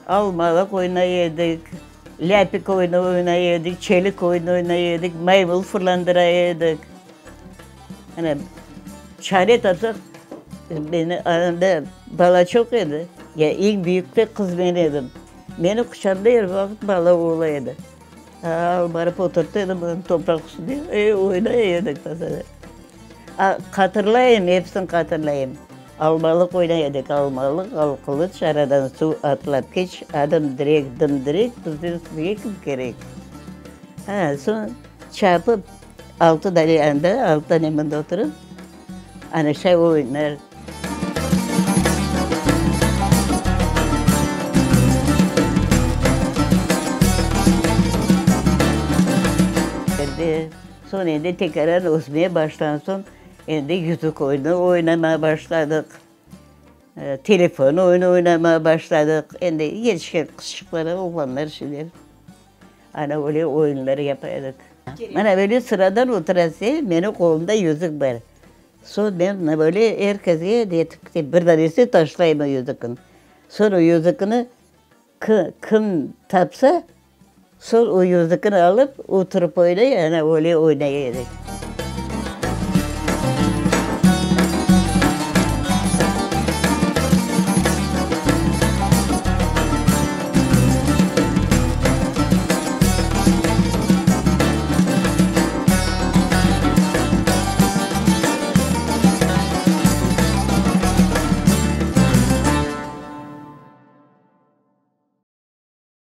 Almalıq oynay edik, lâpik oyunı oynay edik, çelik oyunı oynay edik, maymul fırlandıra edik. Ana, çare tapsaq, meni anamda bala çoq edi, ya eñ büyük de qız men edim. Meni quçağında er vaqıt bala ola edi. Al, barıp oturta edim onı topraq üstünde, e, oynay edik. Hatırlayım, episini hatırlayım. Almalıq oynay edik, almalıq, al qılıç, aradan suv atlap keç, adım direk, dım direk, bizden sizge kim kerek? Ha, soñ çapıp, altı dane anda, altı dane mında oturıp, ana şay oyunlar. Soñ endi tekrar ösmeye başlağan soñ, endi yüzük oyunı oynamağa başladıq, telefon oyunı oynamağa başladıq. Endi yetişken qızçıqlar, oğlanlar şeyler, ana öyle oyunlar yapa edik. Mana böyle sıradan oturası, menim qolumda yüzük bar. Soñ men mına böyle er kesge etip, bir danesi taşlayım o yüzükni. Soñ o yüzükni Kim tapsa, sol o yüzükni alıp, oturıp oynay, ana öyle oynay edik.